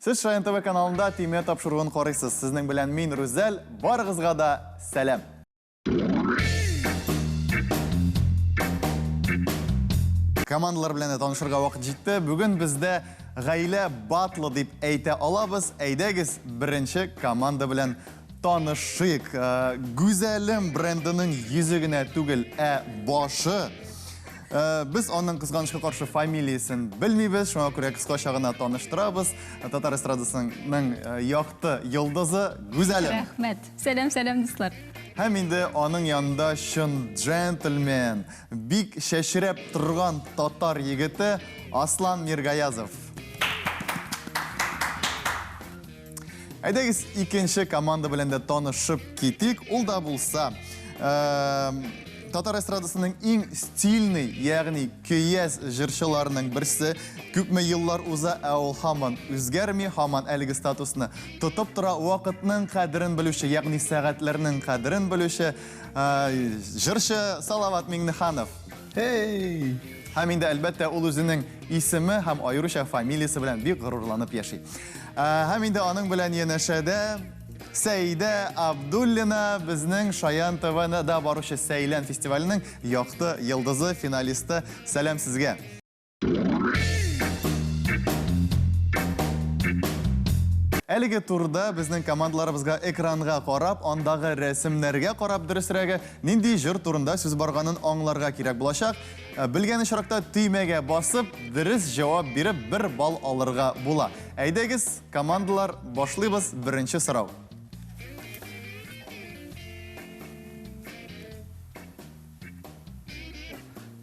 Сез Шаян ТВ каналында Тимә тапшыруын карыйсыз. Сезнең белән мин, Рүзәл. Барыгызга да сәлам! Командалар белән дә танышырга вакыт җитте. Бүген бездә гаилә батлы дип әйтә алабыз. Әйдәгез, беренче команда белән танышыйк. Э, Гүзәлем брендының йөзе генә түгел, ә башы. Э, без аның кызганычка каршы фамилиясен белмибез, шуңа күрә кыскача гына таныштырабыз. Татар эстрадасының э, якты йолдызы Гүзәлем. Рәхмәт. Сәлам, сәлам, дуслар. Һәм инде аның янында чын джентльмен, бик чәчрәп торган татар егете Аслан Миргаязов. Әйдәгез, икенче команда белән дә танышып китик. Ул да булса, татар эстрадасының иң стильный, ягъни көяз җырчыларының берсе. Күпме еллар уза, ә ул һаман үзгәрми, һаман әлеге статусны тотып тора. Вакытның кадерен белүче, ягъни сәгатьләрнең кадерен белүче җырчы Салават Миңнеханов. Эй! Һәм инде, әлбәттә, ул үзенең исеме һәм аеруча фамилиясе белән бик горурланып яши. Һәм инде аның белән янәшәдә Сәйдә Абдуллина, безнең Шаян ТВ-да баручы Сәйлән фестиваленең якты йолдызы, финалисты. Сәлам сезгә! Әлеге турда безнең командаларыбызга экранга карап, андагы рәсемнәргә карап, дөресрәге, нинди җыр турында сүз барганын аңларга кирәк булачак. Э, белгән очракта төймәгә басып, дөрес җавап биреп, бер балл алырга була. Әйдәгез, командалар, башлыйбыз. Беренче сорау.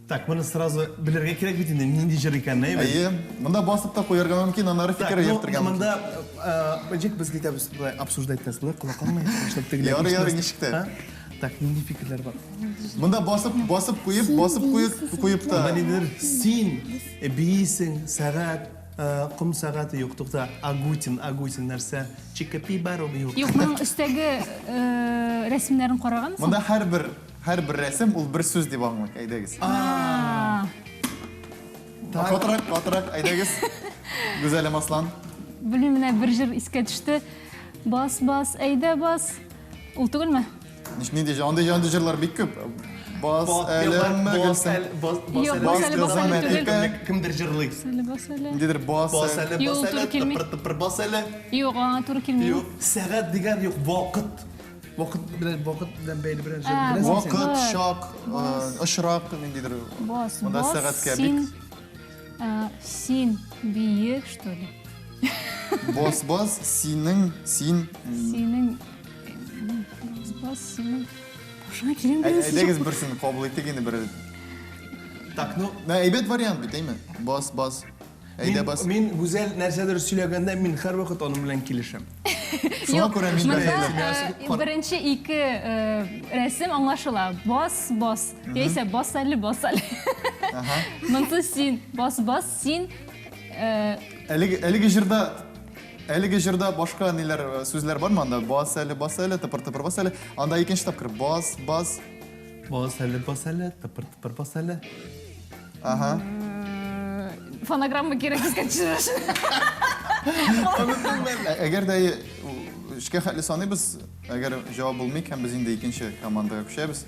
Так, моны сразу белергә кирәк бит инде, нинди җыр икәнен, әйе бит? Әйе, монда басып та куярга мөмкин, аннары фикер ну, йөртергә мөмкин. Монда, ничек без китәбез, болай обсуждать итәбез, болай колак алмый, чтобы тегеләр Ярый, ярый, ишетмәсен. ничек тә. А? Так, нинди фикерләр бар? Монда басып, басып куеп, басып куеп, куеп та. Монда ниндидер син биисең, сәгать, ком сәгате юк, тукта, Агутин, Агутин нәрсә? Чикапи бар ул юк. Юк, моның өстәге рәсемнәрен карагансың? Монда һәрбер Һәрбер рәсем ул бер сүз дип аңлыйк, әйдәгез. Катырак, катырак, әйдәгез. Гүзәлем Аслан. Белмим, менә бер җыр искә төште. Бас, бас, әйдә бас. Ул түгелме? Нинди андый андый җырлар бик күп. Бас әле гөлсем. Бас Юк, бас әле, бас әле түгел. Кемдер җырлый. Бас әле, бас әле. Ниндидер бас. Бас әле, бас әле, тыпыр тыпыр бас әле. Юк, аңа туры килми. Юк, сәгать дигән юк, вакыт. Вакыт белән вакыт белән бәйле берәр җыр беләсеңме син? Вакыт, чак, очрак ниндидер. Бас, Монда бас, сәгатькә син, бик син биек, что ли? Бас, бас, синең, син. Синең, бас, бас, синең. Башыңа киләм белән. Әйдәгез берсен кабул итик инде бер. Так, ну, Менә әйбәт вариант бит, әйме? Бас, бас. Әйдә бас. Мин Гүзәл нәрсәдер сөйләгәндә мин һәрвакыт аның белән килешәм. Шуңа күрә мин Монда беренче ике рәсем аңлашыла. Бас, бас. Яисә бас әле, бас әле. Монсы син, бас, бас, син. Әлеге әлеге җырда әлеге җырда башка ниләр сүзләр бармы анда? Бас әле, бас әле, тыпыр-тыпыр бас әле. Анда икенче тапкыр бас, бас. Бас әле, бас әле, тыпыр-тыпыр бас әле. Ага. Фонограмма кирәк искә төшерер өчен. Әгәр дә өчкә хәтле саныйбыз, әгәр җавап булмый икән, без инде икенче командага күчәбез.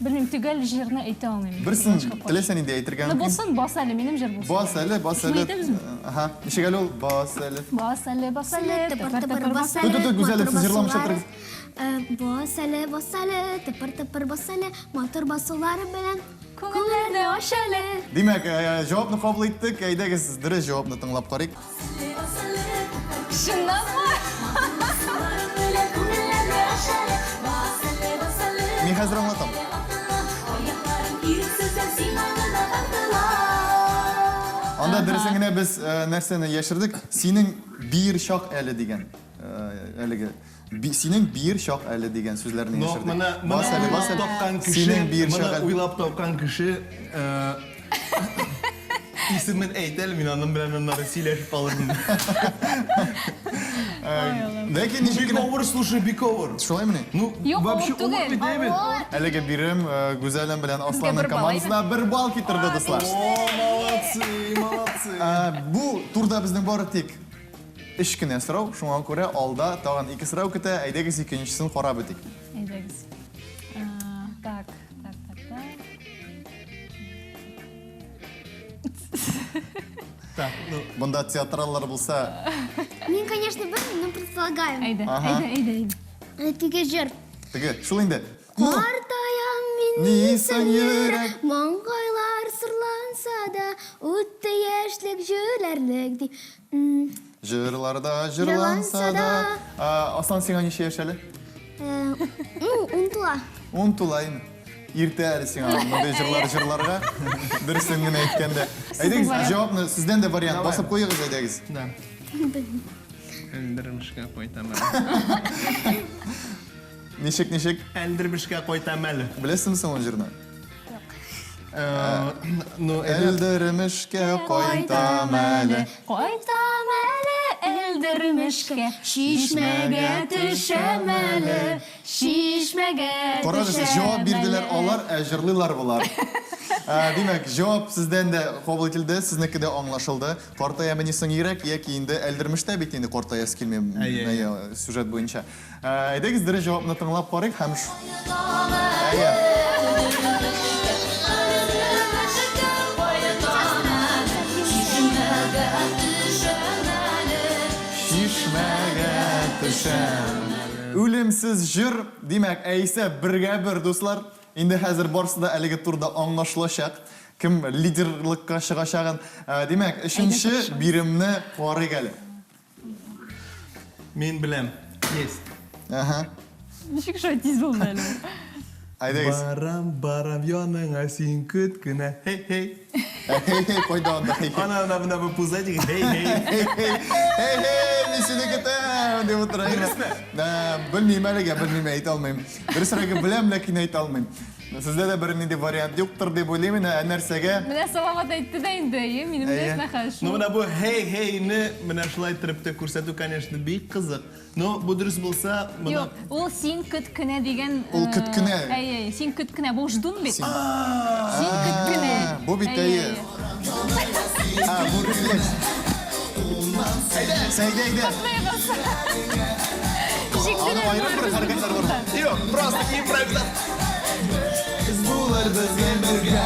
Белмим, төгәл җырны әйтә алмыйм. Берсен теләсә нинди әйтергә Ну, мөмкин. булсын, бас әле, минем җыр булсын. Бас әле, бас Шуны әле. әйтәбезме? Ага. Ничек әле ул? Бас әле. Бас әле, бас әле, тыпыр-тыпыр бас Тү, әле. тү, тү, Гүзәлем, сез җырламыйча Матур торыгыз. басулары. Бас әле, бас әле, тыпыр-тыпыр бас әле, матур басулары белән Күңелләрне ач әле. Димәк, э, җавапны кабул иттек. Әйдәгез, дөрес җавапны тыңлап карыйк. Чыннанмы? Мин хәзер аңлатам. Анда дөресен генә без э, нәрсәне яшердек? Синең биер чак әле дигән э, әлеге Би, синең биер чак әле дигән сүзләрне Но яшердек. моны Бас моны әле, бас уйлап әле. тапкан кеше, Синең биер моны чак әле. уйлап тапкан кеше э, исемен әйт әле, мин аның белән аннары сөйләшеп алырмын. Ләкин ничек Бик кенә... авыр, слушай, бик авыр. Шулаймыни? Ну, Юк, вообще авыр түгел. авыр бит, әйбәт. Әлеге бирем э, Гүзәлем белән Асланның бер балл командасына бер балл китерде, дуслар. О, молодцы, молодцы. Э, Бу турда безнең бары тик өч кенә сорау, шуңа күрә алда тагын ике сорау көтә. Әйдәгез икенчесен карап үтик. Әйдәгез. Так, так, так, так. Так, ну, Монда театраллар булса, Мин, конечно, белмим, но предполагаю. Әйдә, әйдә, әйдә, әйдә. Теге җыр. Теге, шул инде. Ну, Картаям мин Ни соң йөрәк? Маңгайлар сырланса да, үтте яшьлек җүләрлек ди. Җырларда җырланса да. Аслан, сиңа ничә яшь әле? Ну, ун тула. Ун тула инде. Иртә әле сиңа мондый җырлар җырларга. Дөресен генә әйткәндә. Әйдәгез, җавапны сездән дә вариант басып куегыз, әйдәгез. Да. Әлдермешкә кайтам әле. Ничек, ничек? Әлдермешкә кайтам әле. Беләсеңме соң ул җырны? Ну, Әлдермешкә кайтам әле. Кайтам әле Әлдермешкә, чишмәгә төшәм әле, чишмәгә Карагыз, җавап бирделәр алар, ә җырлыйлар болар. Димәк, җавап сездән дә кабул ителде, сезнеке дә аңлашылды. Картаямыни соң йөрәк яки инде Әлдермештә бит инде картаясы килми сюжет буенча. Әйдәгез, дөрес җавапны тыңлап карыйк һәм Әйе. Чишмәгә төшәм. Үлемсез җыр, димәк, әйсә бергә бер, дуслар. Инде хәзер барысы да әлеге турда аңлашылачак. Кем лидерлыкка чыгачагын. Димәк, өченче биремне карыйк әле. Мин беләм. Есть. Ага. Ничек шулай тиз булды әле? Әйдәгез. Барам, барам яныңа, син көт кенә. Хей, хей. Хей, хей, кайда анда хей, хей. Ана, ана, менә бу пузатик. Хей, хей. Хей, хей. Хей, хей, мин сине көтәм, дип утыра. Дөресме? Белмим әлегә, белмим, әйтә алмыйм. Дөресрәге беләм, ләкин әйтә алмыйм. Сездә дә бернинди вариант юктыр дип уйлыйм инде, ә нәрсәгә? Менә Салават әйтте дә инде, әйе, минем дә Әйе. әтнә хәл шул. Ну менә бу хей-хейне менә шулай иттереп тә күрсәтү, конечно, бик кызык. Но бу дөрес булса, моны Юк, ул син көт кенә дигән. Ул көт кенә. Әйе, әйе, син көт кенә, бу ждун бит. Син Син көт кенә. Бу бит әйе. А, бу рефлекс. Әйдә, Сәйдә, әйдә. Аның аерым бер хәрәкәтләр бар. Юк, просто импровизация. Без булыр безгә бергә.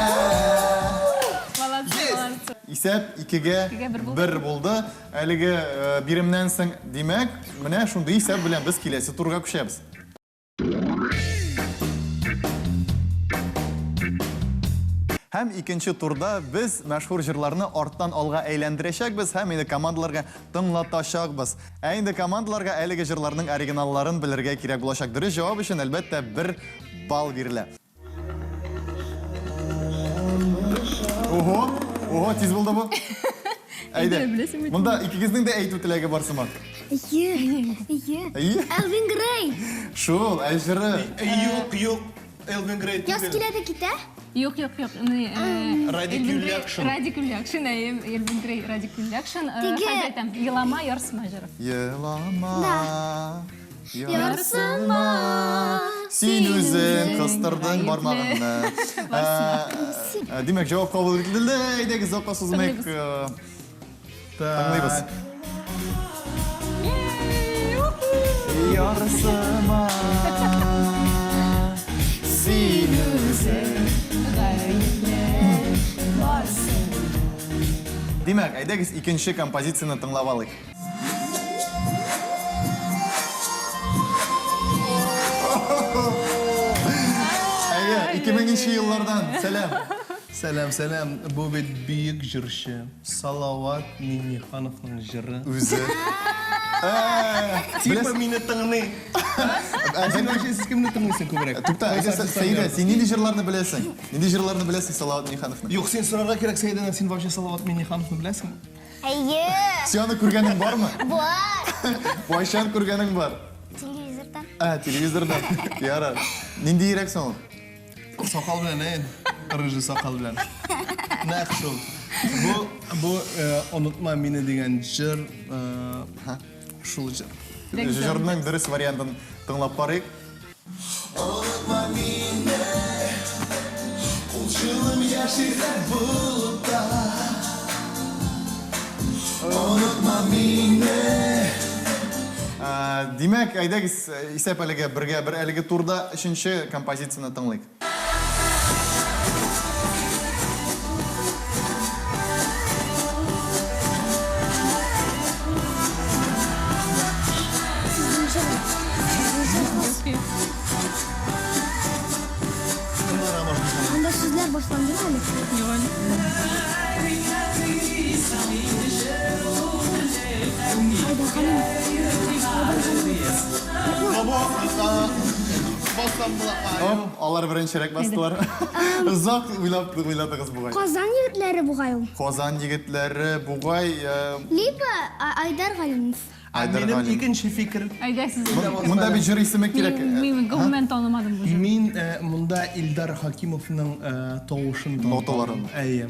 Молодцы, молодцы. Исәп икегә Икегә бер булды. бер булды. Әлеге биремнән соң, димәк, менә шундый исәп белән без киләсе турга күчәбез. Һәм икенче турда без мәшһүр җырларны арттан алга әйләндерәчәкбез һәм инде командаларга тыңлатачакбыз. Ә инде командаларга әлеге җырларның оригиналларын белергә кирәк булачак. Дөрес җавап өчен, әлбәттә, бер балл бирелә. Ого, ого, тиз булды бу. Әйдә. Монда икегезнең дә әйтү теләге бар сыман. Әйе, әйе. Әйе. Элвин Грей. Шул, ә җыры. Юк, юк, Элвин Грей Яз түгел. килә дә китә. Юк, юк, юк. Ни, Радик Элвин Грей- Юльякшин. Радик Юльякшин, әйе, Элвин Грей, Радик Юльякшин. Теге- Хәзер әйтәм, Елама, ярсыма җыры. Елама. Ярсыма. Син үзең кыстырдың бармагыңны. Димәк, җавап кабул ителде. Әйдәгез, озакка сузмыйк. Тыңлыйбыз. Ярсыма. Син үзең. Димәк, әйдәгез икенче композицияне тыңлап алыйк. Әйе, 2000 еллардан. Сәлам. Сәлам, сәлам. Бу бит бөек җырчы Салават Миңнехановның җыры. Үзе. Типа мине тыңлый. Син вообще сез кемне тыңлыйсың күбрәк? Тукта, әйдә, Сәйдә, син нинди җырларны беләсең? Нинди җырларны беләсең Салават Миңнехановның? Юк, син сорарга кирәк Сәйдәдән, син вообще Салават Миңнехановны беләсеңме? Әйе. Син аны күргәнең бармы? Бар. Кайчан күргәнең бар? Телевизордан. Ә, телевизордан. Ярар. Нинди йөрәк соң ул? Сакал белән, әй, рыжий сакал белән. Нәкъ шул. Бу, бу Онытма мине дигән җыр, шул җыр. Җырның дөрес вариантын тыңлап карыйк. Онытма мине, кулчылым яширә булып та. Онытма мине, Димәк, әйдәгез, исәп әлегә бергә бер әлеге турда өченче композицияне тыңлыйк. Анда сүзләр башландымы әле? Юк әле. Айдар Галимов. Айдар Галимов. Оп, алар беренчерәк бастылар. Озак уйлап уйладыгыз бугай. Казан егетләре бугай ул. Казан егетләре бугай. Либо Айдар Галимов. Айдар Минем Галимов. икенче фикер. Әйдә сез. Монда бит җыр исеме кирәк. Мин гомумән танымадым бу җырны. Мин монда Илдар Хакимовның тавышын таныдым. Ноталарын. Әйе.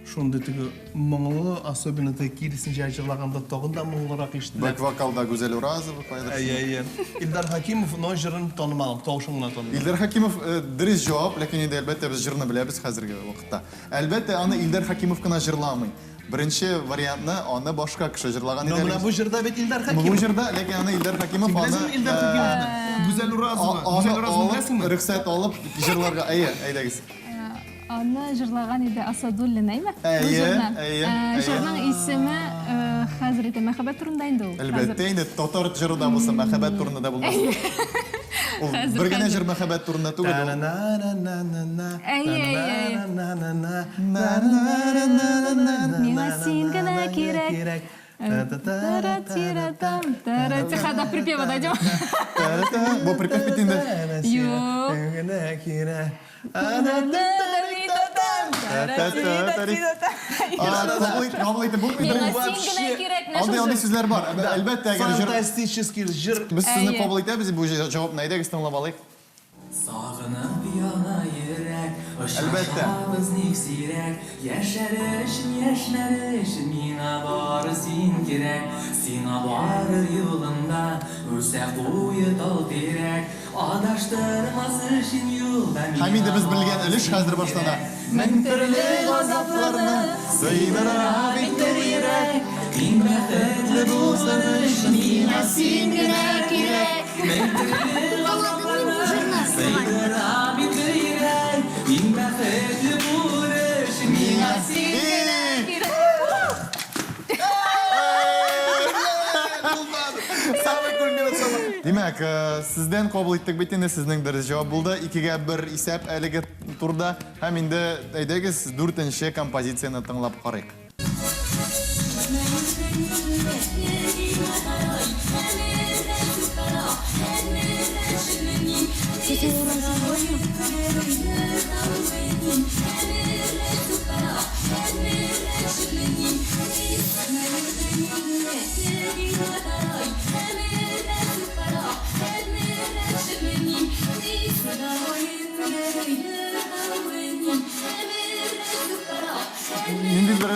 Шундый теге моңлы, особенно теге киресенчә җырлаганда тагын да моңлырак ишетелә. Бэк-вокалда Гүзәл Уразова кайдыр. Әйе, әйе. Илдар Хакимов, но җырын танымадым, тавышын гына таныдым. Илдар Хакимов дөрес җавап, ләкин инде әлбәттә без җырны беләбез хәзерге вакытта. Әлбәттә, аны Илдар Хакимов кына җырламый. Беренче вариантны аны башка кеше җырлаган Но иде. менә бу җырда бит Илдар Бу Хакимов. җырда, ләкин аны Илдар Хакимов Син аны беләсеңме Илдар Хакимовны? Гүзәл Уразова. аны Гүзәл Уразованы алып, беләсеңме? рөхсәт алып җырларга. Әйе, әйдәгез. Аны җырлаган иде Асадуллин, әйме? Бу Әйе, җырны. әйе, әйе. Җырның исеме хәзер әйтәм, мәхәббәт турында инде ул. Әлбәттә инде татар җыры да булса, мәхәббәт турында да булмас. Ул Хәзер, бер генә хәзер. җыр мәхәббәт турында түгел. ул. Та-на-на-на-на-на-на. Әйе, әйе, әйе. Та-на-на-на-на. Миңа син генә кирәк. Та-та-та-та-та-та. Тихо, до припева дойдем. Та-та. Бу припев бит инде. Юк. Син генә кирәк. Кабул ит, кабул итеп булмый. Миңа син генә кирәк, менә Андый шул андый җыр. сүзләр бар. Әлбәттә, әгәр җыр Фантастический җыр. Без сезне Әйе. кабул итәбез, бу җавапны әйдәгез тыңлап алыйк. Сагынып яна йөрәк, Әлбәттә. Очрашабыз ник сирәк, Яшәр өчен, яшьнәр өчен Миңа бары син кирәк. Сиңа барыр юлымда Үсә куе тал тирәк, Адаштырмас өчен юлда миңа Һәм инде без белгән бары өлеш син хәзер башлана. кирәк. Мең төрле газапларны сыйдыра бит бер йөрәк. Иң бәхетле булсын өчен миңа син генә кирәк. Мең төрле Аңладым мин бу җырны. Сыйдыра бит бер йөрәк. Иң бәхетле булыр өчен миңа син генә Эй! Самый кульминационный. Димәк, сездән кабул иттек бит инде, сезнең дөрес җавап булды. Икегә бер исәп әлеге турда. Һәм инде әйдәгез дүртенче композицияне тыңлап карыйк. Гүзәл Уразова. Нинди бер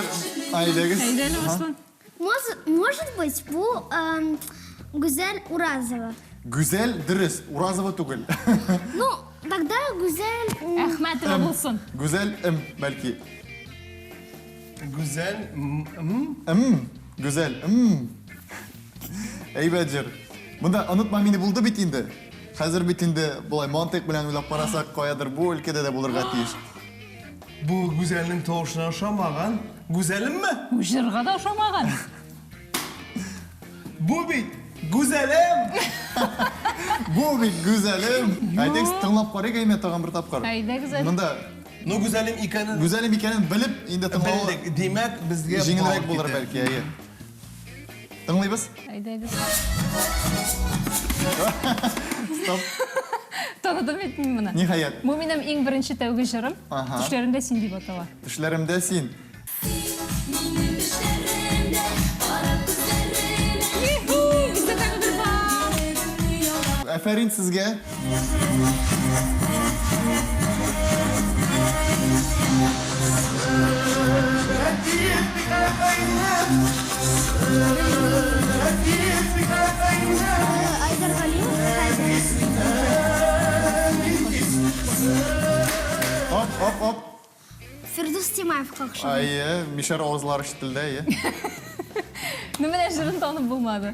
әйдәгез. Әйдә әле, Руслан. Может, может быть, бу Гүзәл Уразова. Гүзәл дөрес, Уразова түгел. Ну, тогда Гүзәл Әхмәтова булсын. Гүзәл М бәлки. Гүзәл М. М? М. Гүзәл М. Әйбәт җыр. Монда онытма мине булды бит инде. Хәзер бит инде болай мантыйк белән уйлап карасак, каядыр бу өлкәдә дә булырга тиеш. Бу Гүзәлнең тавышына ошамаган. Гүзәлемме? Бу җырга да ошамаган. Бу бит Гүзәлем! Бу бит Гүзәлем. Әйдәгез тыңлап карыйк әйме тагын бер тапкыр. Әйдәгез әле. Монда Ну, Гүзәлем икәнен Гүзәлем икәнен белеп инде тыңлау белдек. Димәк, безгә җиңелрәк бал булыр китә. бәлки, әйе. Тыңлыйбыз? Әйдәгез. Стоп. Таныдым бит мин моны. Ниһаять, Бу минем иң беренче тәүге җырым. Ага. Төшләремдә син дип атала. төшләремдә син. Бездә тагы бер бар. Афәрин сезгә. Айдар Галимов хәзер. Оп, оп, оп. Фирдүс Тимаевка охшаган. Әйе, мишәр авазлары ишетелде, әйе. Ну, менә җырын танып булмады.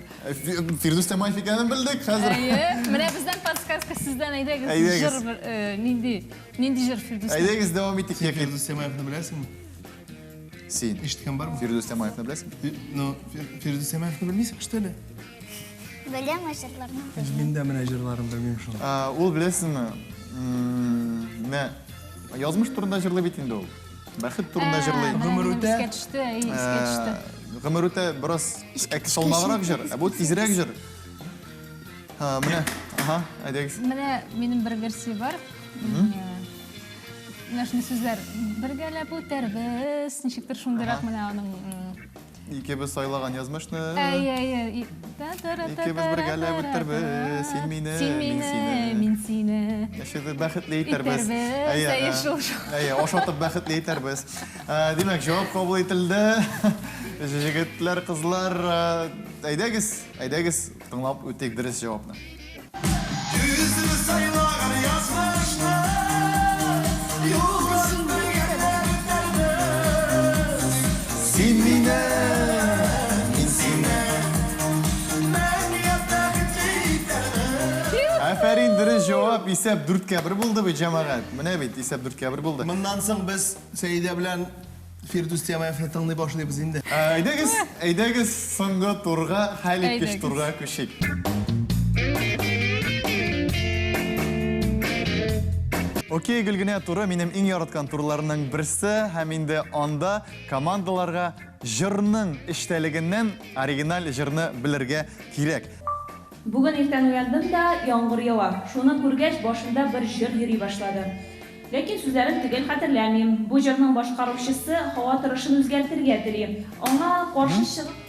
Фирдүс Тямаев икәнен белдек хәзер. Әйе, менә бездән подсказка сездән әйдәгез. Әйдәгез. Җыр бер, нинди, нинди җыр Фирдүс? Әйдәгез дәвам итик. Син Фирдүс Тямаевны беләсеңме? Син. Ишеткән бармы? Фирдүс Тямаевны беләсеңме? Ну, Фирдүс Тямаевны белмисең, что ли? Беләм, җырларны. Мин дә менә җырларын белмим шул. Ул беләсеңме? Менә язмыш турында җырлый бит инде ул. Бәхет турында җырлый. Гомер үтә. Искә төште, искә төште. Гомер үтә бераз салмаграк җыр, ә бу тизрәк җыр. Менә, аһа, әйдәгез. Менә минем бер версия бар. Менә шундый сүзләр. Бергәләп үтәрбез, ничектер шундыйрак менә аның. Икебез сайлаган язмышны. Әй, әй, әй. Икебез бергәләп үтәрбез. Син мине, Син мине, мин сине. Ничектер бәхетле итәрбез. Итәрбез. Әйе, шул, шул. Әйе, ашатып бәхетле итәрбез. Димәк, җавап кабул ителде. Җегетләр, кызлар, әйдәгез, әйдәгез, тыңлап үтик дөрес җавапны. Үзебез сайлаган язмышны, юлын бергәләп үтәрбез. Син мине, мин сине. Мәңгегә бәхетле итәрбез. Афәрин, дөрес җавап. Исәп 4-1 булды бит, җәмәгать. Менә бит, исәп 4-1 булды. Моннан соң без Сәйдә белән Фирдүс Тямаевны тыңлый башлыйбыз инде. Әйдәгез, әйдәгез соңгы турга, хәлиткеч Әйдәгез. турга күчик. Окей, Гөлгенә туры минем иң яраткан турларның берсе, һәм инде анда командаларга җырның эчтәлегеннән оригиналь җырны белергә кирәк. Бүген иртән уяндым да, яңгыр ява. Шуны күргәч, башымда бер җыр йөри башлады. Ләкин сүзләрен төгәл хәтерләмим. Бу җырның башкаручысы һава торышын үзгәртергә тели. Аңа каршы чыгып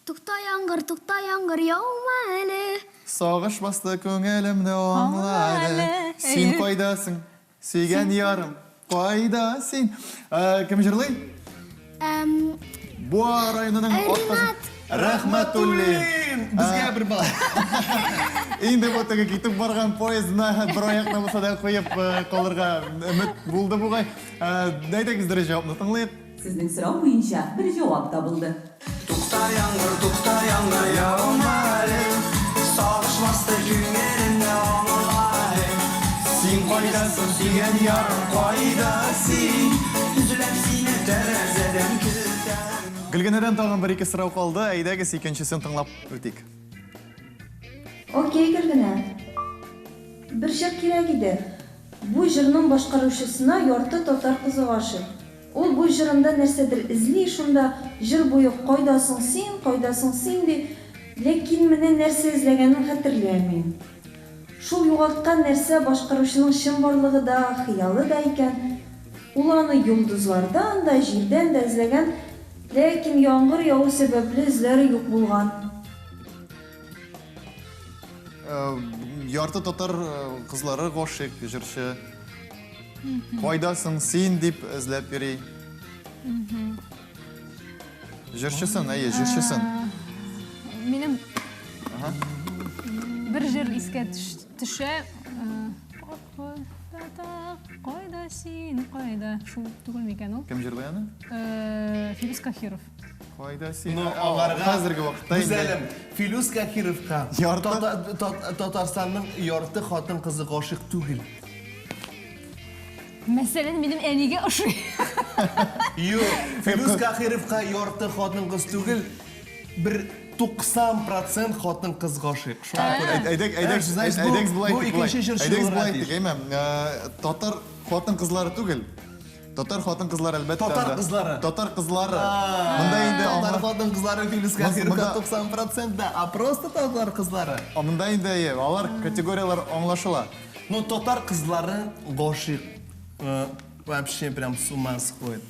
Тукта яңгыр, тукта яңгыр, яума әле. Сагыш басты күңелемне, аңла әле. Син кайдасың? Сөйгән ярым, кайда син? Кем җырлый? Буа районының Ринат. Рәхмәтуллин. Безгә бер бал. Инде бу теге китеп барган поездына бер аякны булса да куеп калырга өмет булды бугай. Әйдәгез дөрес җавапны тыңлыйк. Сезнең сорау буенча бер җавап табылды. Тукта яңгыр, тукта яңгыр, яума әле. Сагыш басты күңелемне, аңла әле. Син кайдасың, сөйгән ярым, кайда син? Өзелеп сине тәрәзәдән көтәм. Гөлгенәдән тагын бер-ике сорау калды. Әйдәгез икенчесен тыңлап үтик. Окей, Гөлгенә. Бер җыр кирәк иде. Бу җырның башкаручысына ярты татар кызы гашыйк. Ул бу җырында нәрсәдер эзли, шунда җыр буе кайдасың син, кайдасың син ди. Ләкин менә нәрсә эзләгәнен хәтерләмим. Шул югалткан нәрсә башкаручының чынбарлыгы да, хыялы да икән. Ул аны йолдызлардан да, җирдән дә эзләгән, ләкин яңгыр яву сәбәпле эзләре юк булган. Ярты татар кызлары гашыйк җырчы. Кайдасың син дип эзләп йөри. Җырчысын, әйе, җырчысын. Минем бер җыр искә төшә. Кайда син, кайда? Шул түгел микән ул? Кем җырлый аны? Филүс Каһиров. Кайда син? Ну, аларга хәзерге вакытта инде. Гүзәлем, Филүс Каһировка Ярты Татарстанның ярты хатын кызы гашыйк түгел. Мәсәлән, минем әнигә ошый. Юк, Филүс Каһировка ярты хатын кыз түгел, бер 90% хатын кыз гашыйк. Шуңа күрә. Әйдәк, әйдәк, Значит, әйдәк болай бу итик, болай. икенче җырчы Әйдәк булырга болай тиеш. итик, әйме? Татар хатын кызлары түгел. Татар хатын кызлары әлбәттә. Татар анда. кызлары. Татар кызлары. Монда инде Татар аңла- хатын кызлары Филүс Монда- Каһировка 90% да, а просто татар кызлары. А монда инде әйе, алар категорияләр аңлашыла. Ну, татар кызлары гашыйк. Вообще прям с ума сходит.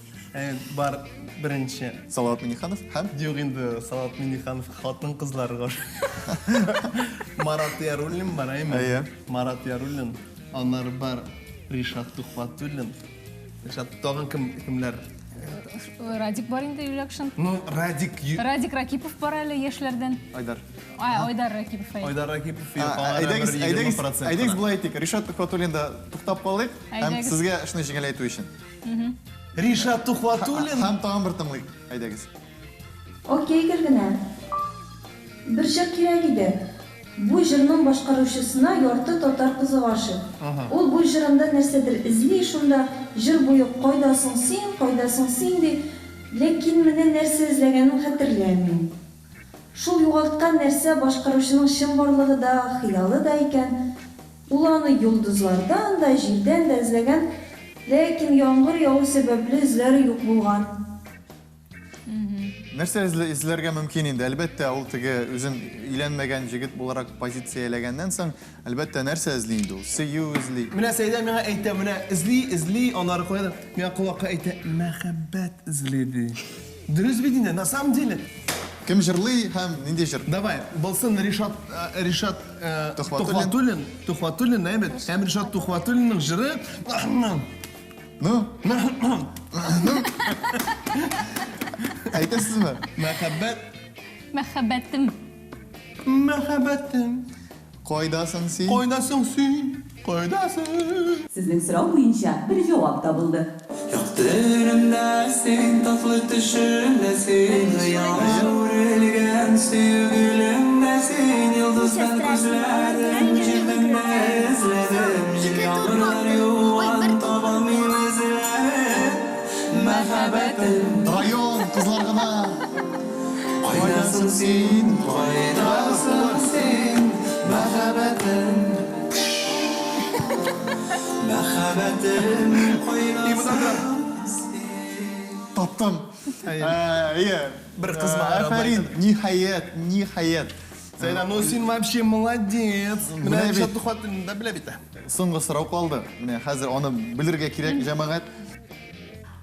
Бар беренче. Салават Минниханов һәм? Юк инде, Салават Минниханов хатын кызлары гашыйк. Марат Яруллин бар, әйме? Әйе. Марат Яруллин. Аннары бар Ришат Тухватуллин. Ришат, тагын кем, кемнәр? Радик бар инде, Юлякшин. Ну, Радик ю- Радик Ракипов бар әле яшьләрдән. Айдар. Ай, Айдар Ракипов. әйе. Айдар Ракипов А, юк, аңа Әйдәгез, бер әйдәгез, 20% әйдәгез кына. болай итик. Ришат Тухватуллин да туктап калыйк һәм Әйдәгез. сезгә эшне җиңеләйтү өчен. Ришат Тухватуллин? Һәм тагын бер тыңлыйк. Әйдәгез. Окей, Гөлгенә. Бер җыр кирәк иде. Бу җырның башкаручысына ярты татар кызы гашыйк. Ул бу җырында нәрсәдер эзли, шунда җыр буе кайда соң син, кайда соң син ди. Ләкин менә нәрсә эзләгәнен хәтерләмим. Шул югалткан нәрсә башкаручының чынбарлыгы да, хыялы да икән. Ул аны йолдызлардан да, җирдән дә эзләгән, ләкин яңгыр яву сәбәпле эзләре юк булган. Нәрсә эзләргә мөмкин инде? Әлбәттә, ул теге үзен өйләнмәгән җегет буларак позицияләгәннән соң, әлбәттә, нәрсә эзли инде ул? Сөю эзли. Менә Сәйдә миңа әйтә, менә эзли, эзли, аннары куя да, миңа колакка әйтә, мәхәббәт эзли, ди. Дөрес бит инде, на самом деле. Кем җырлый һәм нинди җыр? Давай, булсын Ришат, Ришат Тухватуллин, Тухватуллин, әйбәт. Һәм Ришат Тухватуллинның җыры. Ну? Ну? Әйтәсезме? Мәхәббәт. Мәхәббәтем. Мәхәббәтем. Кайдасың син? Кайдасың син? Кайдасың? Сезнең сорау буенча бер җавап табылды. Якты өнемдә син, татлы төшемдә син, Хыялга үрелгән сөю гөлемдә син, Йолдыздан күзләрем, җирдән дә эзләдем, Җил-яңгырлар юган, табалмыйм эзләрен, Мәхәббәтем. Район, кызлар гына. Кайдасың син, кайдасың син, мәхәббәтем? Мәхәббәтем, кайдасың син? Таптым. Әйе. Бер кыз мага Афәрин, ниһаять, ниһаять. Сәйдә, ну син вообще молодец. Менә Менә бит. Ришат Тухватуллин да белә бит. Соңгы сорау калды. Менә хәзер аны белергә кирәк, җәмәгать.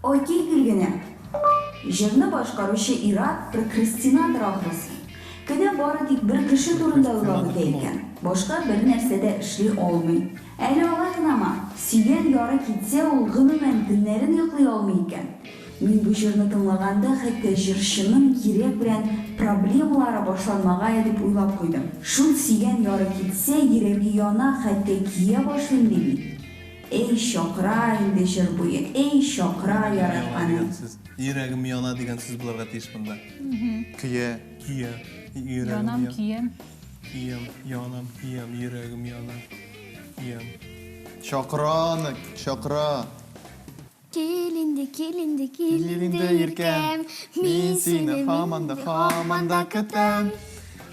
Окей килгәне. Җырны башкаручы ир-ат прокрастинатор ахрысы. Көне бары тик бер кеше турында уйлап үтә икән. Башка бер нәрсә дә эшли алмый. Әле алай гынамы, сөйгән яры китсә, ул гомумән төннәрен йоклый алмый икән. Мин бу җырны тыңлаганда хәтта җырчының йөрәк белән проблемалары башланмагае дип уйлап куйдым. Шул сөйгән яры китсә, йөрәге яна, хәтта көя башлыйм ди бит. Эй, чакыра инде җыр буе, эй, чакыра яратканым. Дигән сүз. Йөрәгем яна дигән сүз булырга тиеш монда. Көя. Көя. Йөрәгем Янам, яна. көям. Көям, янам, көям, йөрәгем яна. Көям. Чакыра аны, чакыра. Кил инде, кил инде, кил Кил инде, инде, иркәм. Мин сине һаман да, һаман да көтәм.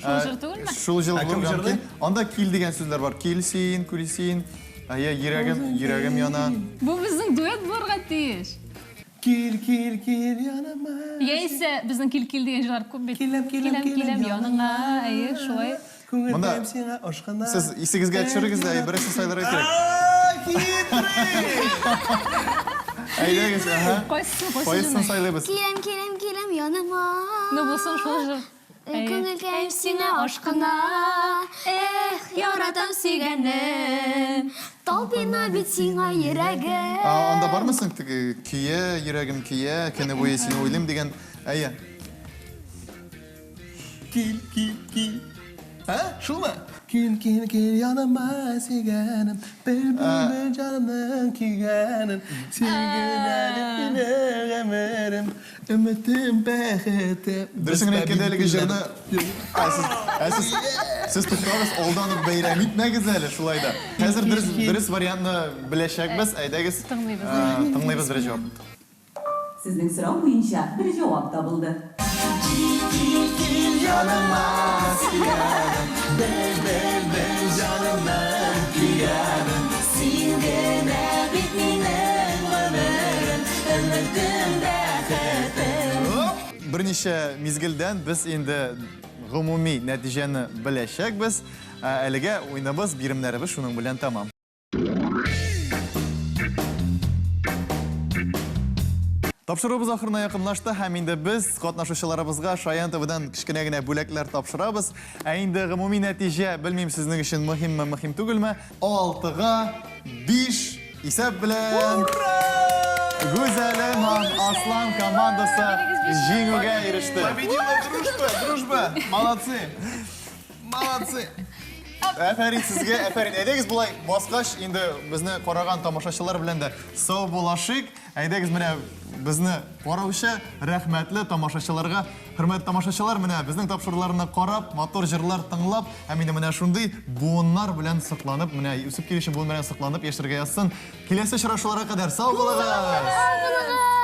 Шул җыр түгелме? Шул җыр Ә кем булырга җырлый? мөмкин. Анда кил дигән сүзләр бар. Кил син, күл син. Әйе, йөрәгем, йөрәгем яна. Бу безнең дуэт булырга тиеш. Кил, кил, кил яныма. Яисә безнең кил кил дигән җырлар күп бит. Киләм, киләм, киләм, киләм яныңа. Әйе, шулай. Күңелем сиңа ашкына. Сез исегезгә төшерегез дә, берәрсен сайларга кирәк. А, хитрый! Әйдәгез, аһа. Кайсысын, кайсысын Кайсысын сайлыйбыз? Киләм, киләм, киләм яныма. Ну, булсын шул җыр. Эй, Күңелкәем сиңа ашкына. Эх, яратам сөйгәнем. Талпына бит сиңа йөрәгем. А, анда бармы соң теге көя, йөрәгем көя, көне буе сине уйлыйм дигән. Әйе. Кил, кил, кил. А, шулмы? Кил, кил, кил яныма сөйгәнем. Бел, бел, бел җанымның көйгәнен. Син генә бит минем гомерем. Өметем, бәхетем. Дөресен генә әйткәндә әлеге җырны Ә сез, ә сез, сез туктагыз, алдан ук бәйрәм итмәгез әле шулай да. Хәзер дөрес, дөрес вариантны беләчәкбез. Әйдәгез. Тыңлыйбыз. Ә, Тыңлыйбыз бер җавап. Сезнең сорау буенча бер җавап табылды. Кил яныма, сөйгәнем, бел, бел, бел җанымның көйгәнен. Син генә бит минем гомерем, өметем, бәхетем. Берничә мизгелдән без инде гомуми нәтиҗәне беләчәкбез. Ә, Әлегә уеныбыз, биремнәребез шуның белән тәмам. Тапшыруыбыз ахырына якынлашты һәм инде без катнашучыларыбызга Шаян ТВдан кечкенә генә бүләкләр тапшырабыз. Ә инде гомуми нәтиҗә, белмим сезнең өчен мөһимме, мөһим түгелме, 6-га 5 исәп белән Гүзәлем һәм Аслан командасы җиңүгә иреште. Победила дружба, дружба. Молодцы. Молодцы. Әфәрин сезгә, әфәрин. Әйдәгез болай баскач, инде безне караган тамашачылар белән дә сау булашыйк. Әйдәгез менә безне караучы рәхмәтле тамашачыларга, хөрмәтле тамашачылар, менә безнең тапшыруларны карап, матур җырлар тыңлап, һәм инде менә шундый буыннар белән сокланып, менә үсеп килүче буын белән сокланып яшәргә язсын. Киләсе очрашуларга кадәр сау булыгыз! Сау булыгыз!